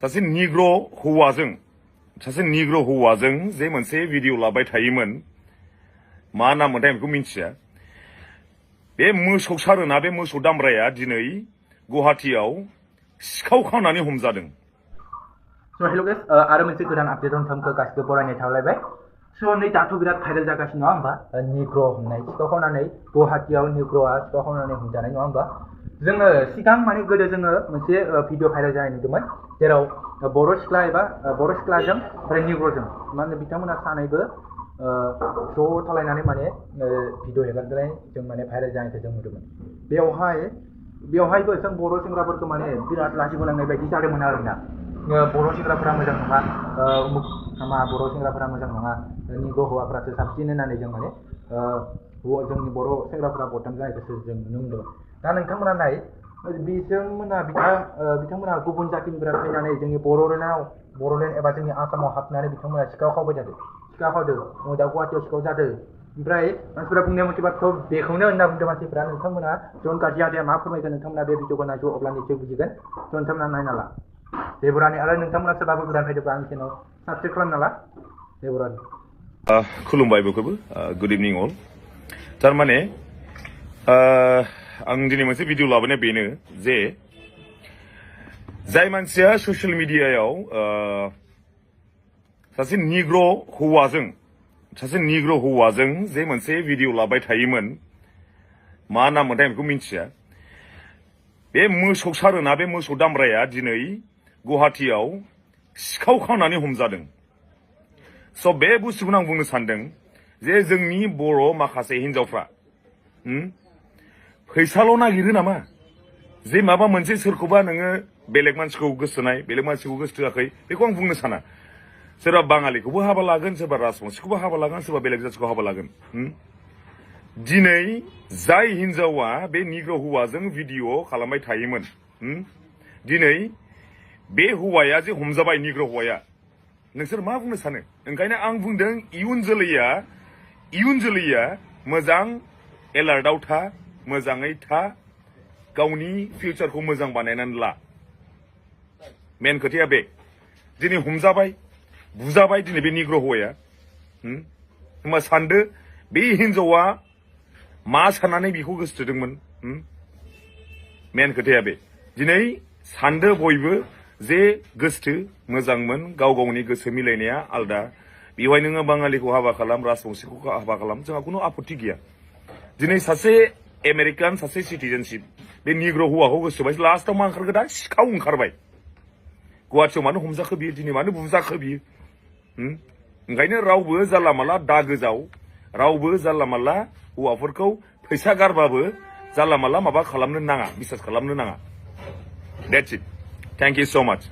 सासे निग्र हौवाजों जे मोनसे भिडिअ लाबाय थायोमोन मा नाम मोनथाय बेखौ मिन्थिया बे मोसौ सारोना बे मोसौ दामब्राया दिनै गुवाहाटीयाव सिखाव खानानै हमजादों। So hello guys, आरो मोनसे गोदान आपडेट नोंथांखौ गासिबो बरायनाय थालायबाय। So नै दाथ' बिराद भाइरेल जागासिनो नङा होमबा निग्र हमनाय सिखाव खावनानै गुवाहाटीयाव निग्रआ सिखाव खावनानै हमजानाय नङा होमबा जोङो सिगां माने गोदो जोङो मोनसे भिडिअ भाइरेल जानाय नुदोंमोन जेराव बर' सिख्ला एबा बर' सिख्लाजों ओमफ्राय निग्रजों माने बिथांमोना सानैबो ज' थालायनानै माने भिडिअ हेगारनाय जों माने भाइरेल जानायखौ जों नुदोंमोन। बेवहायबो जों बर' सेंग्राफोरखौ माने बिराद लाजि फोनांनाय बायदि जादोंमोन आरोना। बर' सेंग्राफोरा मोजां नङा उमुक हामा बर' सेंग्राफोरा मोजां नङा निग्र हौवाफोरासो साबसिन होननानै जों माने जोंनि बर' सेंग्राफोरा बदनाम जानायखौसो जों नुनो मोनदोंमोन। दा नोंथांमोना नाय बिथांमोना गुबुन जातिनिफ्राय फैनानै जोंनि बर'लेण्ड एबा जोंनि आसामाव हाबनानै बिथांमोना सिखाव खावबाय थादों सिखाव खावदों दा गुवाहाटीयाव सिखाव जादों। ओमफ्राय मानसिफोरा बुंनाय मथेबाथ' बेखौनो होनना बुंदों मानसिफोरा नोंथांमोना जन गाज्रि आदाया मा फोरमायगोन नोंथांमोना बे भिडिअखौ नायदो अब्ला निसय बुजिगोन। स' नोंथांमोना नायना ला देबरानि आरो नोंथांमोना सोरबाबो गोदान फैदोंबा आंनि चेनेल साबसक्राइब खालामना ला देबरानि। खुलुमबाय बयखौबो गुड इभिनिं अल। थारमाने आं दिनै मोनसे भिडिअ लाबोनाया बेनो जे जाय मानसिया ससियेल मिडियायाव सासे निग्र हौवाजों जे मोनसे भिडिअ लाबाय थायोमोन मा नाम मोनथाय बेखौ मिन्थिया बे मोसौ सारोना बे मोसौ दामब्राया दिनै गुवाहाटीयाव सिखाव खानानै हमजादों। स' बे बुस्थुखौनो आं बुंनो सानदों जे जोंनि बर' माखासे हिनजावफ्रा फैसाल' नागिरो नामा जे माबा मोनसे सोरखौबा नोङो बेलेग मानसिखौ गोसोनाय बेलेग मानसिखौ गोसोथोआखै बेखौ आं बुंनो साना। सोरबा बाङालिखौबो हाबा लागोन सोरबा राजबंसिखौबो हाबा लागोन सोरबा बेलेग जाथिखौ हाबा लागोन। दिनै जाय हिनजावा बे निग्र हौवाजों भिडिअ खालामबाय थायोमोन दिनै बे हौवाया जे हमजाबाय निग्र हौवाया नोंसोर मा बुंनो सानो? ओंखायनो आं बुंदों इयुन जोलैया मोजां एलार्टआव था मोजाङै था गावनि फिउचारखौ मोजां बानायनानै ला। मेन खोथाया बे दिनै हमजाबाय बुजाबाय दिनै बे निग्र हौवाया होमबा सानदो बे हिनजावा मा साननानै बेखौ गोसोथोदोंमोन। मेन खोथाया बे दिनै सानदो बयबो जे गोसोथो मोजांमोन गाव गावनि गोसो मिलायनाया आलदा बेवहाय नोङो बाङालिखौ हाबा खालाम राजबंसिखौ हाबा खालाम जोंहा खुनु आपत्ति गैया। दिनै सासे आमेरिकान सासे सिटिजेनशिप बे निग्र हौवाखौ गोसोबाय लास्टआव मा ओंखारखो दा सिखाव ओंखारबाय। गुवाहाटीयाव मानो हमजाखो बियो दिनै मानो बुजाखो बियो? ओंखायनो रावबो जानला माला दागोजाव रावबो जानला माला हौवाफोरखौ फैसा गारबाबो जानला माला माबा खालामनो नाङा बिसास खालामनो नाङा। That's it. Thank you so much.